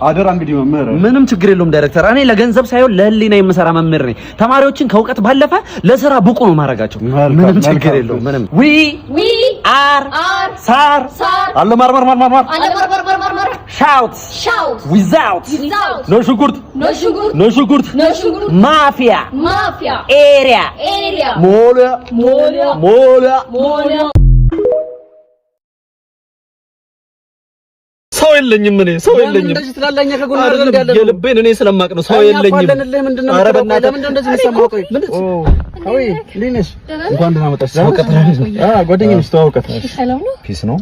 አደራ እንግዲህ መምህር። ምንም ችግር የለውም ዳይሬክተር። እኔ ለገንዘብ ሳይሆን ለህሊና የምሰራ መምህር ነኝ። ተማሪዎችን ከእውቀት ባለፈ ለስራ ብቁ ነው ማድረጋቸው። ምንም ችግር የለውም። ምንም we we are are ሳር ሳር አለ ማር ማር ማር ማር ማር አለ ማር ማር ማር ማር shout shout without without no ሽንኩርት no ሽንኩርት no ሽንኩርት no ሽንኩርት ማፊያ ማፊያ area area ሞላ ሞላ ሞላ ሞላ። ሰው የለኝም። እኔ ሰው የለኝም። እንደዚህ ትላለህ? እኛ ከጎንህ አይደለም አይደል ያለነው? የልቤን እኔ ስለማቅ ነው። ሰው እኛ እኮ የለኝም። አለንልህ። ምንድን ነው ኧረ የምትለው? ቆይ በእናትህ ለምንድን ነው እንደዚህ የሚሰማው? ቆይ አዊ እንዴት ነሽ? እንኳን ደህና መጣሽ። ሰው ቀጥረን ጓደኛዬ ነሽ፣ ተዋወቃት። ሰላም ነው። Peace ነው።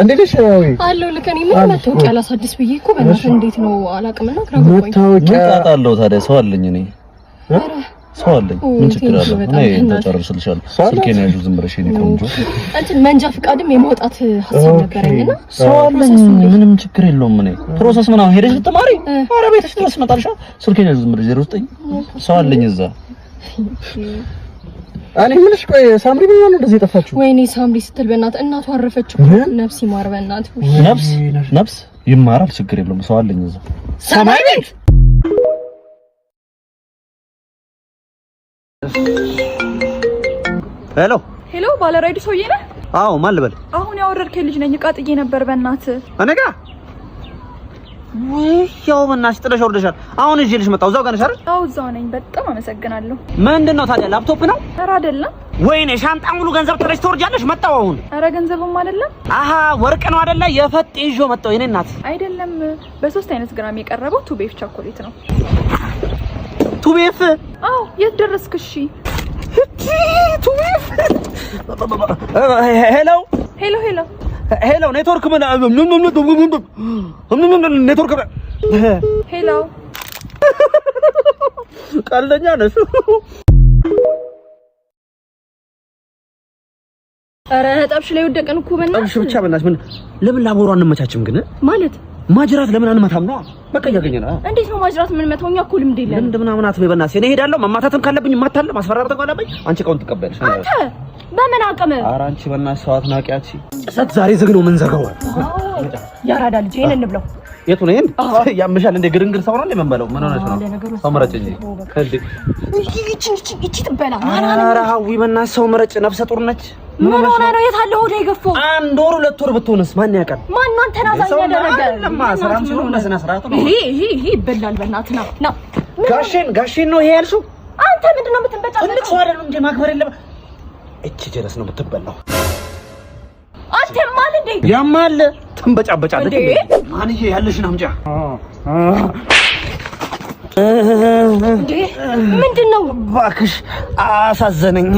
እንዴት ነሽ? አዊ አለሁ። ልክ እኔ ምን መታወቂያ ላሳድስ ብዬ እኮ በእናትህ እንዴት ነው አላውቅም፣ እና ግራ ገባኝ። መታወቂያ ምን ጣጣ አለው ታዲያ? ሰው አለኝ እኔ ሰው አለኝ። ምን ችግር አለው? እኔ ተጨርስልሻለሁ። ስልኬን ያዡ ዝም ብለሽ የእኔ ቆንጆ። እንትን መንጃ ፍቃድም የማውጣት ሀሳብ ነበረኝና ሰው አለኝ። ምንም ችግር የለውም። እኔ process ምናምን ሄደሽ ልትማሪ፣ ኧረ ቤትሽ ድረስ እመጣልሻለሁ። ስልኬን ያዡ ዝም ብለሽ 09 ሰው አለኝ እዛ። እኔ የምልሽ ቆይ ሳምሪ ምን ሆነ እንደዚህ የጠፋችው? ወይኔ ሳምሪ ስትል በእናትህ እናቱ አረፈች እኮ። ነፍስ ይማር በእናትህ። ነፍስ ነፍስ ይማራል። ችግር የለውም። ሰው አለኝ እዛ ሰማይ ቤት። Hello Hello፣ ባለራይዱ ሰውዬ ነህ? አዎ፣ ማን ልበል? አሁን ያወረድከኝ ልጅ ነኝ። እቃ ጥዬ ነበር በእናትህ። እኔ ጋ ውይ፣ ያው በእናትሽ ጥለሽ ወርደሻል። አሁን ይዤልሽ መጣሁ። እዛው ጋር ነሽ አይደል? አዎ እዛው ነኝ። በጣም አመሰግናለሁ። ምንድን ነው ታዲያ ላፕቶፕ ነው? ኧረ አይደለም። ወይኔ ሻንጣ ሙሉ ገንዘብ ጥለሽ ትወርጃለሽ። መጣሁ አሁን። ኧረ ገንዘብም አይደለም። አሀ ወርቅ ነው አይደለ? የፈጥ ይዤው መጣሁ የኔ እናት። አይደለም። በሶስት አይነት ግራም የቀረበው ቱቤፍ ቸኮሌት ነው። ቱቤፍ? አዎ የት ደረስክ? እሺ ቱቤፍ። Hello Hello hello Hello፣ ኔትወርክ ምን ኔትወርክ? Hello። ቀልደኛ ነሽ። ኧረ ጠብሽ ላይ ወደቀን እኮ በእናትህ። ጠብሽ ብቻ በእናትሽ። ምን ለምን ላቦሮ አንመቻችም ግን? ማለት ማጅራት ለምን አንመታም ነው? በቃ እያገኘን ነው። እንዴት ነው ማጅራት የምንመታው? እኛ እኮ ልምድ የለንም። ልምድ ምናምን አትበይ በእናትሽ። እኔ እሄዳለሁ። መማታትም ካለብኝ እማታለሁ፣ ማስፈራራትም ካለብኝ አንቺ እቃውን ትቀበያለሽ። አንተ በምን አቅም? ኧረ አንቺ በእናትሽ ሰው አትናቂ። አንቺ እሳት ዛሬ ዝግ ነው የምንዘጋው። ያራዳ ልጅ ይሄን እንብለው። የቱ ነው ይሄን? ያምሻል እንደ ግርንግር ሰው ነው እንደ የምንበለው? ምን ሆነሽ ነው? ሰው ምረጭ እንጂ እንዴ። ይቺ ትበላ። ኧረ ሀዊ በእናትሽ ሰው ምረጭ። ነፍሰ ጡር ነች። ምን ሆነ ነው? የት አለ ሆዳ የገፋው? አንድ ወር ሁለት ወር ብትሆንስ ማን ያውቃል? ማን ነው አንተን አዛኝ ሰው ያደረገ? አይደለማ፣ ስራም ሲሆን በስነ ስርዓቱ ነው። ይሄ ይሄ ይሄ ይበላል። በእናትህ ና ና። ጋሼን ጋሼን ነው ይሄ ያልሽው? አንተ ምንድን ነው የምትንበጫበጨው? ትልቅ ሰው አይደለም እንዴ? ማክበር የለም። እቺ ጀለስ ነው የምትበላው። አንተ ማል እንዴ? ያማል ትንበጫበጫለች። እንዴ? ማንዬ ያለሽን አምጪ። እንዴ ምንድን ነው? እባክሽ አሳዘነኝ።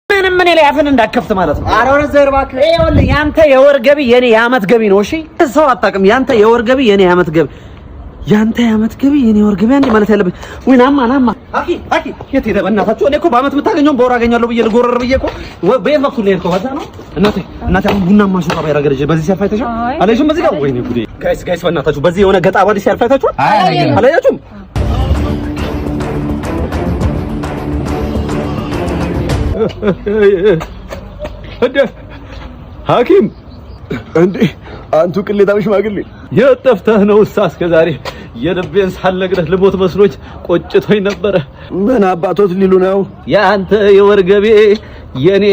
ምንም እኔ ላይ አፍን እንዳከፍት ማለት ነው። ኧረ ወደዛ እባክህ። ይኸውልህ ያንተ የወር ገቢ የኔ የዓመት ገቢ ነው። እሺ ሰው አታውቅም። ያንተ የወር ገቢ የኔ የዓመት ገቢ፣ ያንተ የዓመት ገቢ የኔ የወር ገቢ አንዴ ማለት ያለብኝ። ወይ ናማ ናማ አኪ አኪ የት ሄደህ በእናታችሁ? እኔ እኮ በዓመት የምታገኘውን በወር አገኛለሁ ብዬ ልጎረር ብዬ እኮ በየት በኩል ነው የሄድከው? በዛ ነው እናቴ እናቴ። አሁን ቡናማ ሹራብ ያደረገ ልጅ በዚህ ሲያልፍ አይተሻል? አላየሽም? በዚህ ጋር ወይኔ ጉዴ! Guys guys በእናታችሁ በዚህ የሆነ ገጣባ ልጅ ሲያልፍ አይታችኋል? አላያችሁም? እንደ ሐኪም እንዴ አንቱ ቅሌታም ሽማግሌ የት ጠፍተህ ነው? እሳ እስከ ዛሬ የልቤን ሳልነግርህ ልሞት መስሎኝ ቆጭቶኝ ነበረ። ምን አባቶት ሊሉ ነው? የአንተ የወር ገቢ የኔ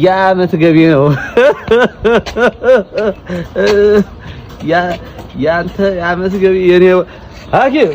የዓመት ገቢ ነው። የአንተ የዓመት ገቢ የኔ ሐኪም